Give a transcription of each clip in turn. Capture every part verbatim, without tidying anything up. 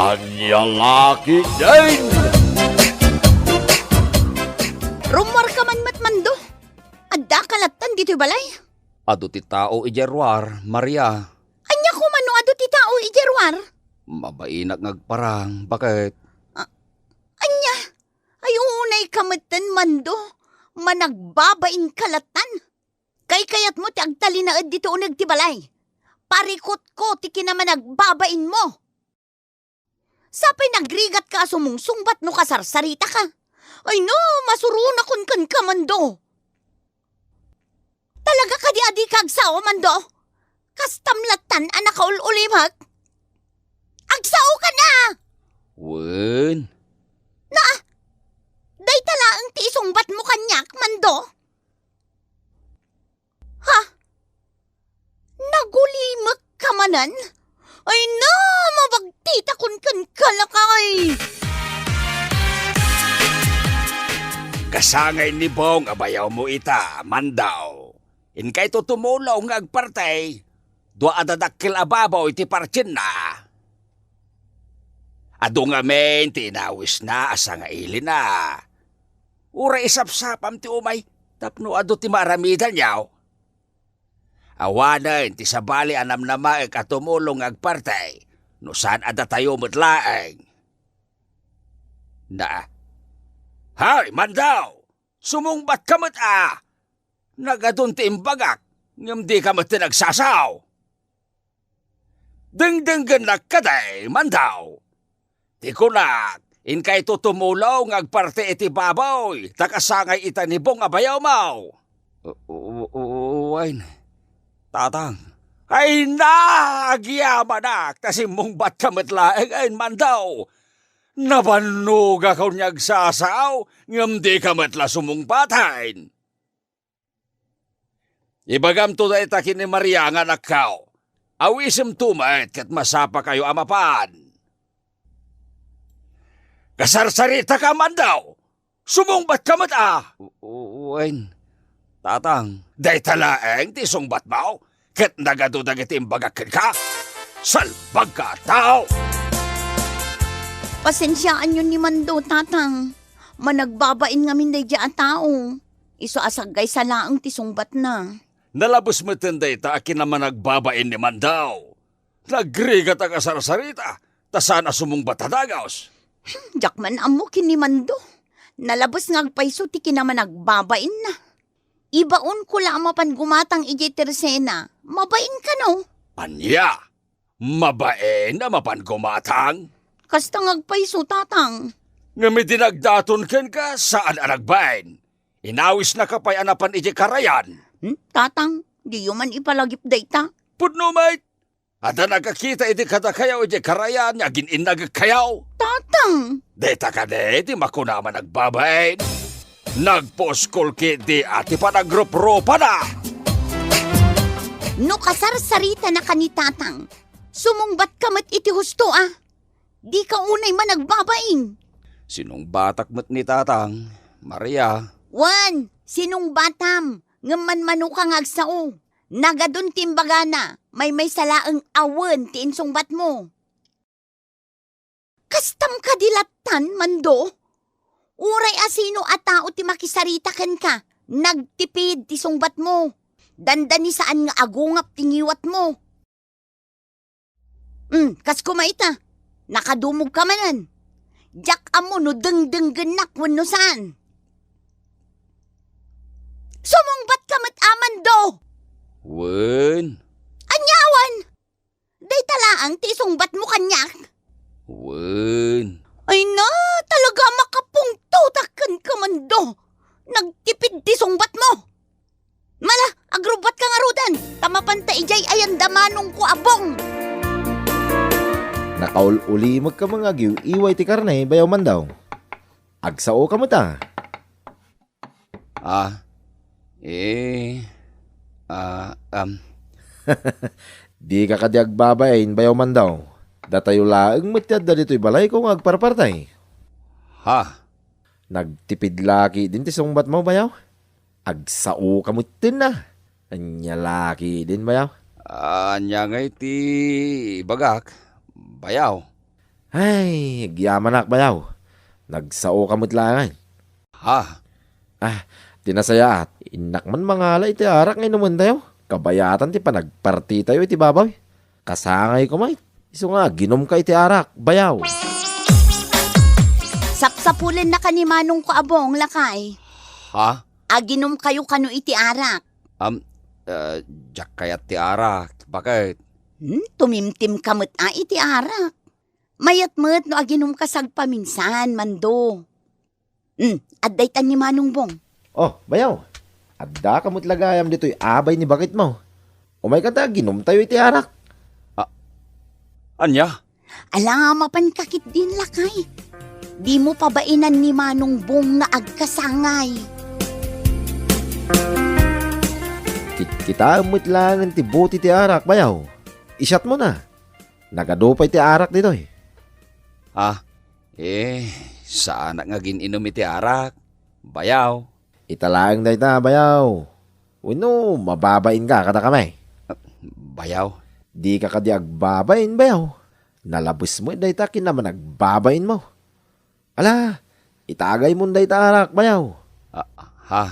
Ania la ketdin? Rummuarka man met, Mando. Addaka lattan ditoy balay? Adu ti tao idiay ruar, Maria. Ania koma no adu ti tao idiay ruar? Mabainak nga agparang, baket. A-, ania? Ay, unayka metten, Mando. Managbabainka lattan. Kaykayatmo ti agtalinaed ditoy uneg ti balay. Parikutko ti kinamanagbabainmo. Sapay nagrigatka a sumungsungbat no kasarsaritaka. Ay no, masuronakon kenka, Mando. Talaga kadi a dika agsao, Mando? Kastam lattan a nakaul-ulimek? Agsaoka na! Wen. Na, dayta laeng ti isungbatmo kaniak, Mando? Ha? Nagulimekka manen? Ay na, mabagtitakon kenka, lakay! Kasangay ni Bong a bayawmo ita, Mando. Inkayto tumulong nga agparti, dua a dadakkel a baboy ti partienna. Adu ngamin ti inawisna a sangailina. Uray isapsapam ti umay tapno adu ti maaramidanyo. Awanen ti sabali a namnamaek a tumulong nga agparti, no saan a datayo met laeng. Na. Hay, Mando! Sumungbatka met a! Nagadun ti imbagak, ngem dika met ti nagsasao. Dengdenggennak kadi, Mando. Ti kunak, inkayto tumulong nga agparti iti baboy, ta kasangay ita ni Bong a bayawmo. U-, u-, u-, wen, Tatang. Ay na, agyamanak, ta simmungbatka met laeng, ay, Mando. Nabannogakon nga agsasao, ngem dika met la sumungbaten. Ibagamto dayta ken ni Maria nga anakko. Awisemto met ket masapakayo a mapan. Kasarsaritaka, Mando! Sumungbatka met a! U-, u-, wen, Tatang. Dayta laeng ti sungbatmo, ket nagadu dagiti imbagak kenka? Salbagka a tao! Pasensiaanyon ni Mando, Tatang. Managbabain ngamin daydiay a tao. Isu a saggaysa laeng ti sungbatna. Nalabes metten dayta a kinamanagbabain ni Mando. Nagrigat a kasarsarita, ta saan a sumungbat a dagus. Hmm, diak man ammo ken ni Mando. Nalabes nga agpayso ti kinamanagbabainna. Ibaonko la a mapan gumatang idiay tersena. Mabain kano? Ania? Mabain a mapan gumatang? Kasta nga agpayso, Tatang. Ngem idi nagdaton kenka, saan a nagbain. Inawisnaka pay a napan idiay karayan. Hmm, Tatang, diyo man ipalagip dayta. Pudno met! Adda nakakita idi kadakayo idiay karayan nga agin-innagekkayo. Tatang! Dayta kadi ti makuna a managbabain. Nagpuskol ketdi a ti panagruprupana. No kasarsaritana ken ni Tatang, sumungbatka met iti husto a. Dika unay managbabain. Sinungbatak met ni Tatang, Maria. Wen, sinungbatam, ngem manmanoka nga agsao. Nagadun ti imbagana, maymaysa laeng a wen ti insungbatmo. Kastam kadi lattan, Mando? Uray a sino a tao ti makisarita kenka, nagtipid ti sungbatmo. Dandani saan nga agungap ti ngiwatmo. Hmm, kas koma ita, nakadumogka manen. Diak ammo no dengdenggennak wenno saan. Sumungbatka met a, Mando! Wen. Ania a wen? Dayta laeng ti isungbatmo kaniak? Wen. Ay na, talaga makapungtotak kenka, Mando. Nagtipid ti sungbatmo. Mala, agrubbuatka ngaruden, ta mapanta idiay ayan da manongko a Bong. Nakaul-ulimekka nga agiw-iway ti karne, Bayaw Mando. Agsaoka met a. Ah, eh, ah, um. Dika kadi agbabain, Bayaw Mando. Datayo laeng met ti adda ditoy balayko nga agparparti. Ha? Nagtipid la ketdin ti sungbatmo, Bayaw? Agsaoka metten a. Ania la ketdin, Bayaw? Ania ngay ti ibagak, Bayaw? Ay, agyamanak, bayaw. Nagsaoka met laeng. Ha? Ah, ti nasayaat, innak man mangala iti arak nga inumentayo. Kabayatan ti panagpartitayo iti babaw. Kasangay koma, isu nga aginumka iti arak, bayaw. Sapsapulennaka ni manongko a Bong, lakay. Ha? Aginumkayo kano iti arak. Am, ah, diak kayat ti arak. Bakit? Hmm, tumimtim ka met a iti arak. Mayat met no aginumka sagpaminsan, Mando. Hmm, adda itan ni Manong Bong. Oh, bayaw. Adda ka met la gayam ditoy abay ni baketmo. Umayka ta aginumtayo iti arak. Ah, ania? Ala, mapanka ketdin, lakay. Dimo pabainan ni Manong Bong nga agkasangay. Kitkitaem met laengen ti buti ti arak, bayaw. Isyatmona. Nagadu pay ti arak ditoy. Ah, eh, saanak nga agin-inum iti arak, bayaw. Ita laeng dayta, bayaw. Wenno, mababainka kadakami? Bayaw. Dika kadi agbabain, bayaw. Nalabes met dayta ken naman agbabainmo. Ala, itagaymon dayta arak, bayaw. Ah, ha?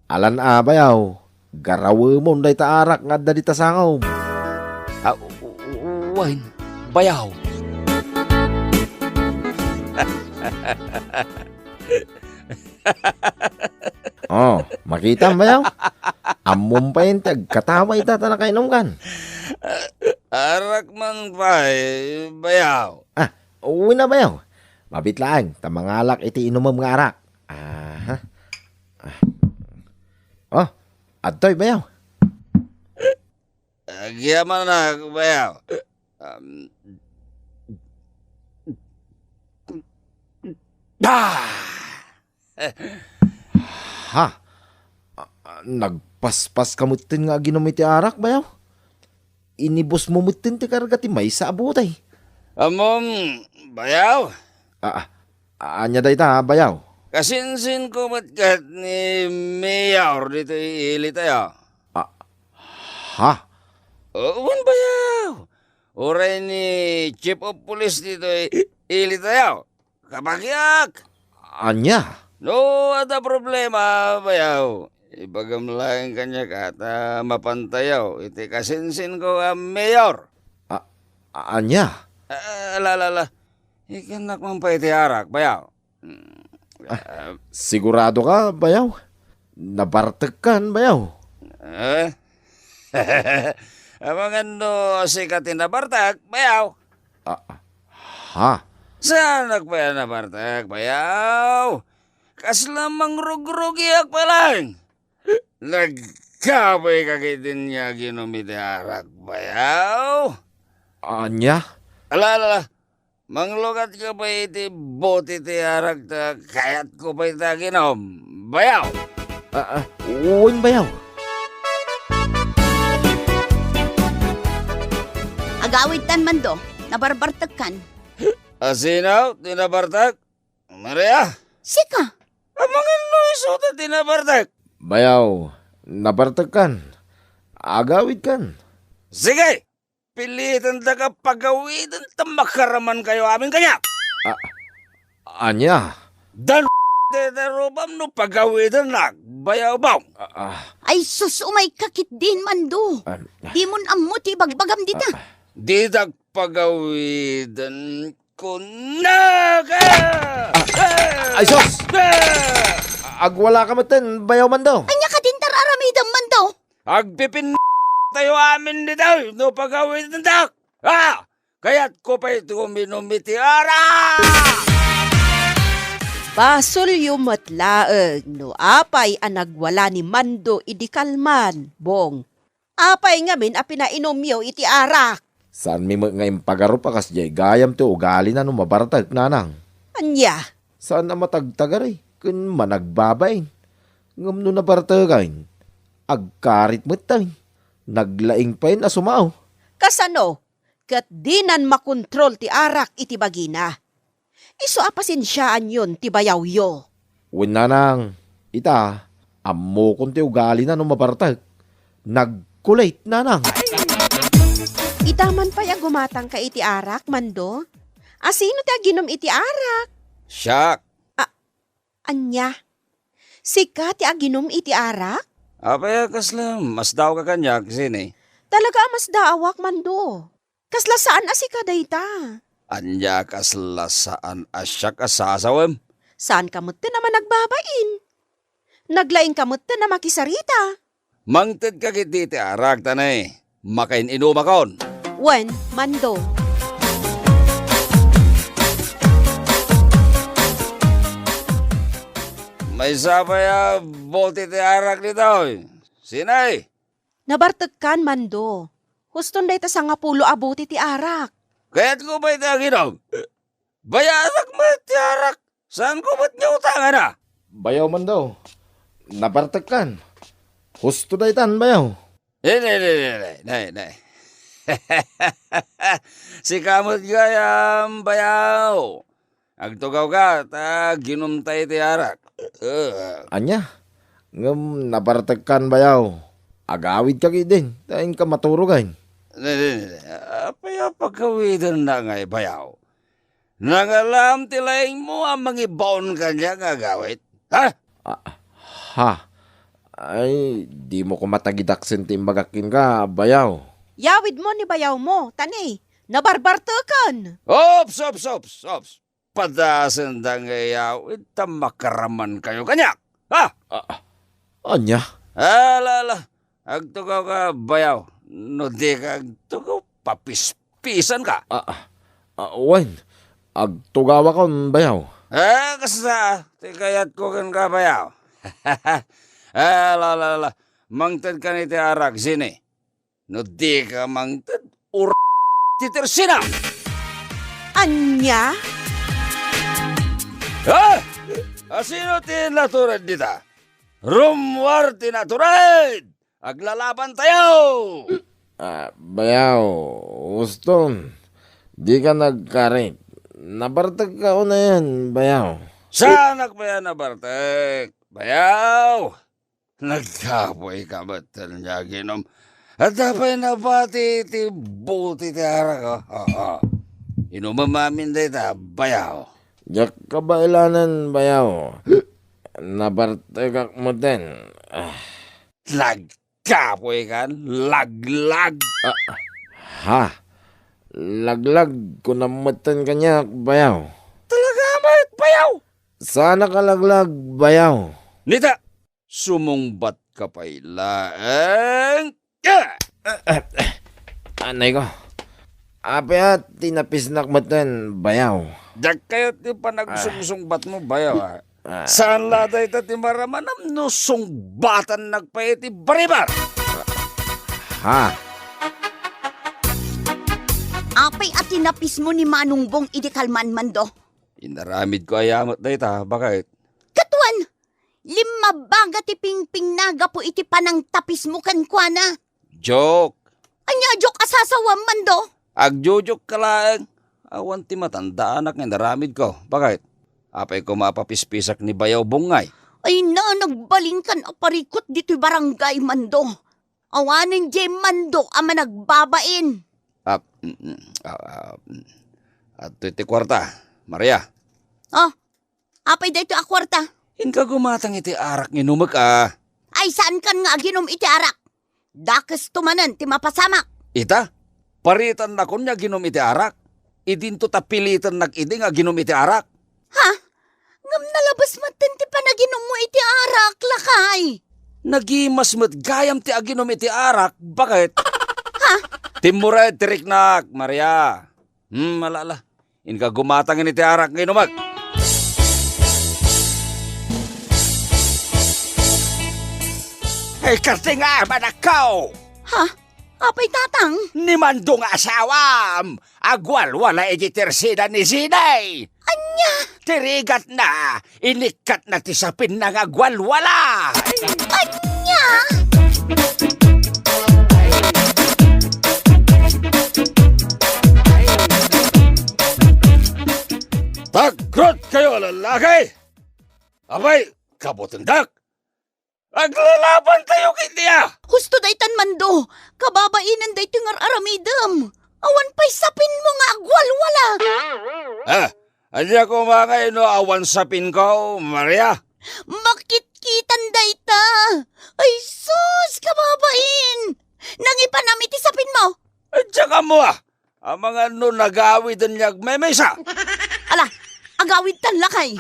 Alan a, bayaw. Garawemon dayta arak nga adda dita sangom. Ah, u-, u-, wen, bayaw. Oh, makitam, bayaw? Ammom pay ti agkatawa ita ta nakainumkan. Arak man pay, bayaw. Ah, wen a, bayaw. Mabiit laeng ta mangalak iti inumem nga arak. Aha. Ah. Oh, adtoy, bayaw. Agyamanak, bayaw. Um, ah! Ha? Ah, ah, nagpaspas ka metten nga aginum iti arak, bayaw? Inibusmo metten ti karga ti maysa a butay. Ammom, bayaw? Ah, ah, ania dayta, bayaw? Kasinsinko met ket ni Mayor ditoy ilitayo. Ah, ha? O, wen, bayaw. Uray ni Chief of Police ditoy ilitayo. Kabagiak! Ania? No adda problema, bayaw, ibagam laeng kaniak ta mapantayo iti kasinsinko a mayor. A-, ania? Ah, ala, ala, ala. Ikannak man pay ti arak, bayaw. Mm, ah, ah, sigurado ka, bayaw? Nabartekkan, bayaw? Eh? Amangan no sika ti nabartek, bayaw? Ah, ha? Saanak pay a nabartek, bayaw? Kasla mangrugrugiak pay laeng. Nagkapay ka ketdin nga aginum iti arak, bayaw? Ania? Ala, ala, ala. Manglugat ka pay iti buti ti arak ta kayatko pay ta aginum, bayaw. Ah, ah, wen, bayaw. Agawidtan, Mando, nabarbartekkan. A, sino ti nabartek? Maria? Sika. Amangan no isuta ti nabartek. Bayaw, nabartekkan. Agawidkan. Sige! Pilitendaka pagawiden ta makaramankayo amin kaniak. Ah, ania? Dan deta rupam no pagawidennak, bayaw, baw. Ah, ah. Ay sus, umayka ketdin, Mando. Ah. Dimon ammo ti ibagbagam dita. Ah. Ditak pagawiden, kunaka! Ah, ay sus! Ah! Agwala ka metten, bayaw, Mando. Ania kadin ti ar-aramidem, Mando? Agpipin tayo amin ditoy no pagawidentak. Ah! Kayatko pay ti uminum iti arak! Basolyo met laeng no apay a nagwala ni Mando idi kalman, Bong. Apay ngamin a pinainumyo iti arak? Saanmi met nga impagarup a kasdiay gayam ti ugalina no mabartek, nanang. Ania? Saan a matagtagari ken managbabain. Ngem no nabarteken, agkarit metten. Naglaing pay a sumao. Kasano? Ket dinan makontrol ti arak iti bagina. Isu a pasensiaanyon ti bayawyo. Wen, nanang, ita, ammokon ti ugalina no mabartek. Nagkulit, nanang. Ita man pay a gumatangka iti arak, Mando? Asino ti aginum iti arak? Siak. A-, ania? Sika ti aginum iti arak? Apay a kasla masdaawka kaniak, Zini? Talaga a masdaawak, Mando. Kasla saan a sika dayta. Ania kasla saan a siak a sasawem? Saanka metten a managbabain. Naglaingka metten a makisarita. Mangtedka ketdi iti arak, ta ne, makain-inumakon. Wen, Mando. Maysa pay a bote ti arak ditoy. Sinay? Nabartekkan, Mando. Huston dayta sangapulo a bote ti arak. Kayatko pay ti aginum. Bayanak met ti arak. Saanko met nga utangana? Bayaw, Mando. Nabartekkan. Husto daytan, bayaw. Eh, ne, ne, ne, ne, ne, ne. Sika met gayam, bayaw. Agtugawka, ta aginumta iti arak. Eh. Ania? Ngem nabartekkan, bayaw. Agawidka ketdin, ta inka maturogen. Ne, ne, ne, ne. Apay a pagawidennak ngay, bayaw? Nangalam ti laingmo a mangibaon kaniak nga agawid? Ha? Ah, ha? Ay, dimo koma tagidaksen ti imbagak kenka, bayaw. Yawidmo ni bayawmo, ta ne, nabarbarteken. Ops, ops, ops, ops. Padasenda nga iyawid ta makaramankayo kaniak. Ha? Ah, ania? Ala, ala. Agtugawka, bayaw. No dika agtugaw, papispisanka. Ah, ah, wen, agtugawakon, bayaw. Eh, kasta, ti kayatko kenka, bayaw. Eh, la, la, la. Mangtedkan iti arak, Zini. No dika mangted, ur-, ti tersina. Ania? Eh! Asino ti natured dita? Rummuar ti natured! Aglalabantayo! Ah, bayaw, Uston, dika nagkarit. Nabartekka unayen, bayaw. Saanak pay a nabartek, bayaw? Nagkapoyka metten nga aginum. Adda pay nabati iti bote ti arak, oh. Oh, oh. Inumem amin dayta, bayaw. Diak kabaelanen, bayaw. Nabartekak metten. Ah. Nagkapoykan, laglag. Ah, ha? Laglag, kunam metten kaniak, bayaw. Talaga met, bayaw? Saanak a laglag, bayaw. Nita, sumungbatka pay laeng. Ah! Anay ko. Apay a tinapisnak metten, bayaw. Diak kayat ti panagsungsungbatmo, bayaw, ah. Ah. Saan la dayta ti maramanam no sungbatannak pay iti baribar? Ha? Apay a tinapismo ni Manong Bong idi kalman, Mando? Inaramidko aya met dayta, baket. Kaduan, limmabaga ti pingpingna gapu iti panangtapismo kenkuana. Joke. Ania a joke a sasawam, Mando? Agjojoke ka laeng. Awan ti matandaanak nga inaramidko. Baket? Apay koma a papispisak ni Bayaw Bong ngay? Ay na, nagbalinkan a parikut ditoy barangay, Mando. Awanen diay Mando a managbabain. Ah, mm, mm, ah, ah, mm. Adtoy ti kuarta, Maria. Oh, apay daytoy a kuarta? Inka gumatang iti arak nga inumek, ah. Ay, saankan nga aginum iti arak? Dakesto manen ti mapasamak. Ita, paritannakon nga aginum iti arak. Idinto ta pilitennak idi nga aginum iti arak. Ha? Ngem nalabes metten ti panaginummo iti arak, lakay. Nagimas met gayam ti aginum iti arak, baket? Ha? Timmured ti riknak, Maria. Hmm, ala, ala. Inka gumatang iti arak nga inumek. Ay, kasti nga, manakkaw! Ha? Apay, tatang? Ni Mando nga asawam, agwalwala iti tersida ni Zinay. Ania? Ti rigatna, inikkatna ti sapinna nga agwalwala. Ania? Tagrot kayo, lalaki! Apay, kabutendak! Aglalaban tayo ket dia! Husto daytan, Mando! Kababainen daytoy nga ar-aramidem! Awan pay sapinmo nga agwalwala! Ania koma ngay no awan sapinko, Maria? Makitkitan dayta. Ay, sus, kababain! Nangipanam iti sapinmo? Ay, diak ammo, a. Amangan no nagawiden nga agmemesa. Ala, agawidtan lakay.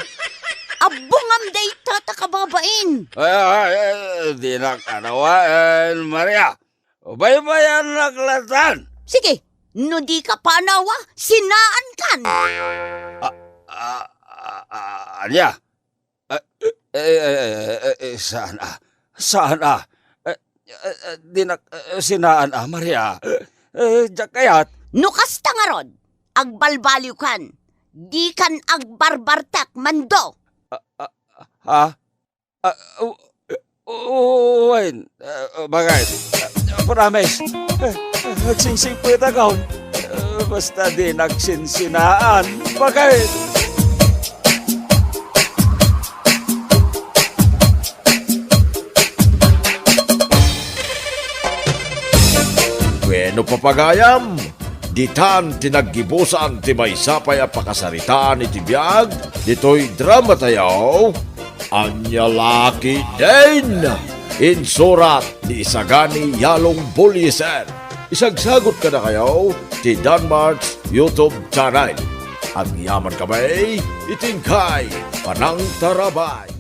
Abbongam dayta ta kababain. Ay, ay, ay, dinak anawaen, Maria. Baybayanak latan. Sige, no dika panawa, sinaankan. Ah, ah, ah, ah, ania? Ah, eh, eh, eh, eh, saan a? Saan a? Eh, eh, eh, dinak, eh, sinaan a, Maria. Eh, diak kayat. No kasta ngarud, agbalbaliwkan. Dikan agbarbartek, Mando. Ah, ah, ha? Ah, u-, u-, wen, ah, bakit? Ah, promise. Eh, eh, agsingsingpetakon. Eh, basta dinak sinsinaan. Bakit? Bueno, papagayam, ditan ti naggibusan ti maysa pay a pakasaritaan iti biag ditoy drama tayo, Ania la ketdin. Insurat ni Isagani Yalong Bullieser. Isagsagut kadakayo ti Danmart's YouTube channel. Agyaman kami iti inkay panangtarabay.